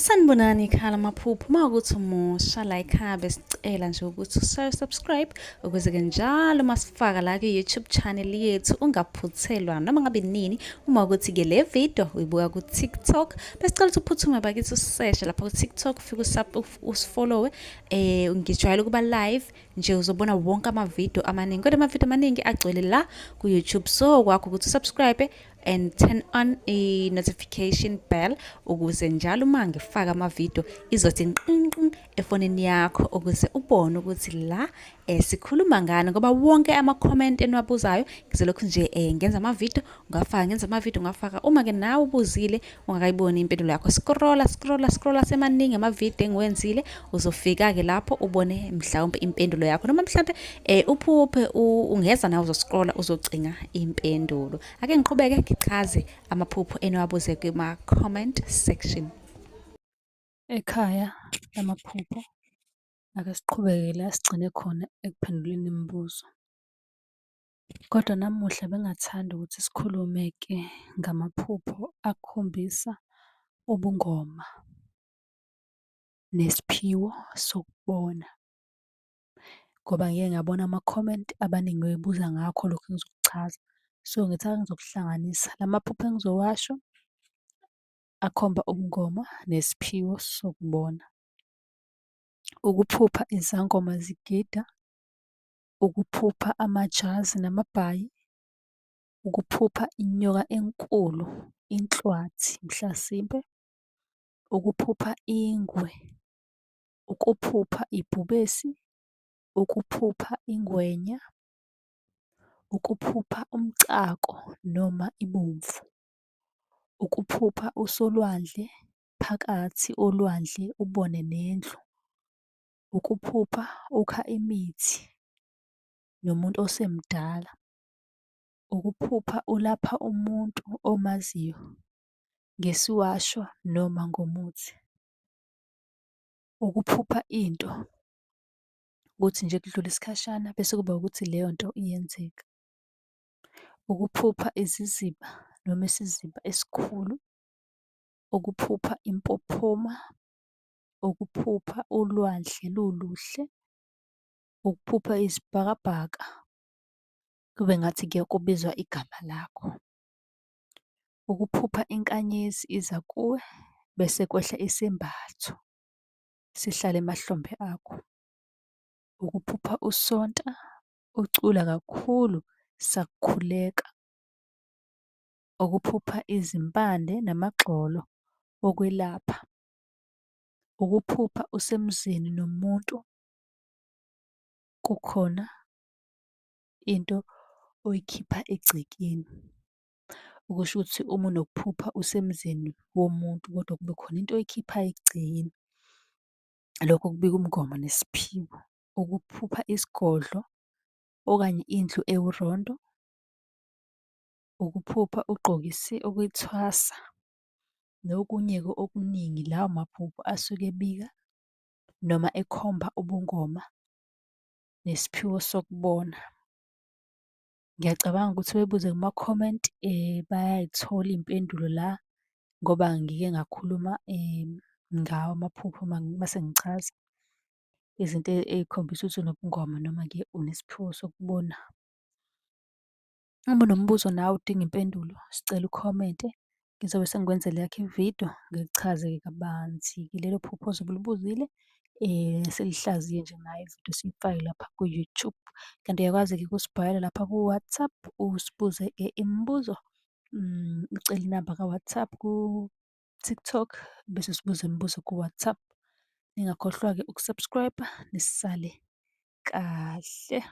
Sanibonani ekhaya lamaphupho. Uma ukuthi umusha la ekhaya besicela nje ukuthi usubscribe ukuze-ke njalo uma sifaka la kwi-YouTube channel yethu ungaphuthelwa noma ngabe nini. Uma ukuthi-ke le video uyibuka ku-TikTok, besicela ukuthi uphuthume bakithi useshe lapha ku-TikTok, ufike usifollowe. Ngijwayele ukuba live nje, uzobona wonke amavidiyo amaningi, kodwa amavidiyo amaningi agcwele la ku-YouTube, so kwakho ukuthi usubscribe and turn on i-notification bell ukuze njalo uma ngifaka amavidiyo izothi nqinqin efonini yakho ukuze ubone ukuthi la sikhuluma ngani, ngoba wonke ama-comment eniwabuzayo ngizolokhu nje ngenza amavidiyo ngafaka, ngenza amavidiyo ngafaka. Uma-ke nawe ubuzile ungakayiboni impendulo yakho, scrolla scrolla scrolla, semaningi amavidiyo engiwenzile, uzofika-ke lapho ubone mhlawumbe impendulo yakho, noma mhlawumbe uphuphe ungeza nawe uzoscrolla uzocinga impendulo. Ake ngiqhubeke ngichaze amaphupho eniwabuze kuma-comment section. Ekhaya lamaphupho, ake siqhubeke la sigcine khona ekuphenduleni imibuzo. Kodwa namuhla bengingathanda ukuthi sikhulume-ke ngamaphupho akhombisa ubungoma nesiphiwo sokubona. Ngoba ngike ngabona ama-comment abaningi bebuza ngakho lokhu engizokuchaza. So, ngithi ake ngizokuhlanganisa. La maphupho engizowasho akhomba ubungoma nesiphiwo sokubona. Ukuphupha izangoma zigida, ukuphupha amajazi namabhayi, ukuphupha inyoka enkulu, inhlwathi mhlasimpe, ukuphupha ingwe, ukuphupha ibhubesi, ukuphupha ingwenya, ukuphupha umcako noma ibomvu, ukuphupha usolwandle, phakathi olwandle ubone nendlu, ukuphupha ukha imithi nomuntu osemdala, ukuphupha ulapha umuntu omaziyo ngesiwasho noma ngomuthi, ukuphupha into kuthi nje kudlule isikhashana bese kuba ukuthi leyo nto iyenzeka, ukuphupha iziziba noma isiziba esikhulu, ukuphupha impophoma, ukuphupha ulwandle luluhle, ukuphupha isibhakabhaka kube ngathi kubizwa igama lakho, ukuphupha inkanyezi iza kuwe bese kwehla isembatho sihlale emahlombe akho, ukuphupha usonta ucula kakhulu sakukhuleka, ukuphupha izimpande namagxolo okwelapha, ukuphupha usemzini nomuntu kukhona into oyikhipha egcekeni. Okusho ukuthi uma unokuphupha usemzini womuntu kodwa kube khona into oyikhiphayo egcekeni, lokho kubika umngoma nesiphiwo. Ukuphupha isigodlo okanye indlu ewurondo, ukuphupha ugqoke okwethwasa nokunye-ke okuningi. Lawo maphupho asuke ebika noma ekhomba ubungoma nesiphiwo sokubona. Ngiyacabanga ukuthi bebuze kuma-comment bayay'thola iy'mpendulo la ngoba ngike ngakhuluma ngawo amaphupho mase ngichaza izinto ey'khombisa ukuthi unobungoma noma-ke unesiphiwo sokubona. Uma unombuzo nawe udinga impendulo, sicela ukhomente, ngizobe sengikwenzela eyakho ividiyo, ngikuchazele kabanzi-ke lelo phupho ozobe ulibuzile, silihlaziye nje ngayo ividiyo siyifake lapha ku-YouTube. Kanti uyakwazi-ke ukusibhalela lapha ku-WhatsApp, usibuze-ke imibuzo, ucele inamba ka-WhatsApp ku-TikTok, bese usibuza imibuzo ku-WhatsApp. Ningakhohlwa-ke uku-subscribe-a, nisale kahle.